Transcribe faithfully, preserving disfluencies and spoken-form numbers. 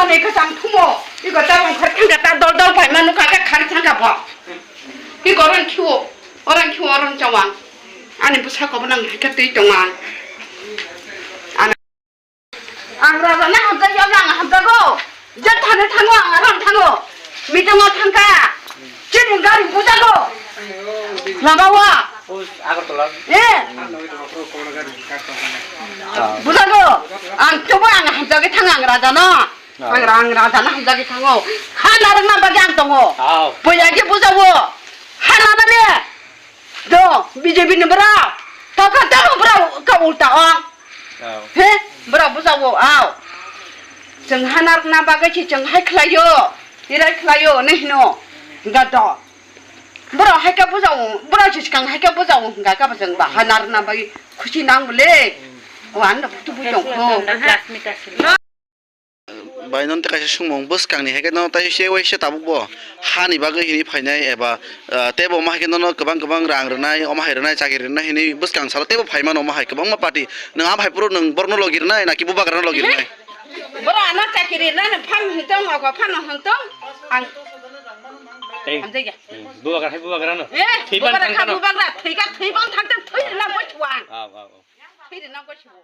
Ni kwcham thumo, iko ta bongkhor thangka ta dol dol phaima nukha khe khari thangka bo. Iko orang khiwo, orang khiwo orang chawang. Ani bwsa kobo nang hai khe twi tongo ang. Ang raja na hamjak ya ang hamjago. Je thane thango ang aram thango. Meeting o thangka. Chini gari bujago. Lama wa. Agartala. Eh. Bujago. Ang chobo ang hamjagwi thang ang raja no. Ang ra-, ang raja no hamjagwi thango. Ha narang na bagwi ang tongo. Boya ke bujago. Ha na na le. Do, B J P ni bwrok. Tokha tamo bwrok ka ulta o. He, bwrok bujao, ao. Chwng ha narwkna bagwi se chwng hai khlaio, irai khlaio, hinwi hino. Hwnkhe do. Bwrok hai khe bujao, bwrok se swkang hai khe bujao hwnkha khe bo chwng ba ha narwkna bagwi khusi nang bwle. O ano phutu bui tong kho. Bai, nono tei kaisa sungmung bwskangni hai khe nono tai se waisa tabuk bo hani bagwi hinwi phainai eba, ah, tei bo omo hai khe nono kwbang kwbang rang rwnai, omo hai rwnai, chakri rwnai hinwi bwskang salo tei bo phai mano omo hai kwbangma party. Nwng abo hai phuru nwng borokno logi rwnai naki bubagrano logi rwnai? Borok ano chakri rwnai, nwng phan hwn tong, ogo phan hwn tong, ang Tei, hamjai ya. Hmm, bubagra hai bubagrano. Eh, thwi ban bubagra thang kha, kano. Bubagra, thwi kha, thwi ban thang tong, thwi rwna goi chuang. Aw, aw, aw. Thwi rwna goi chuang.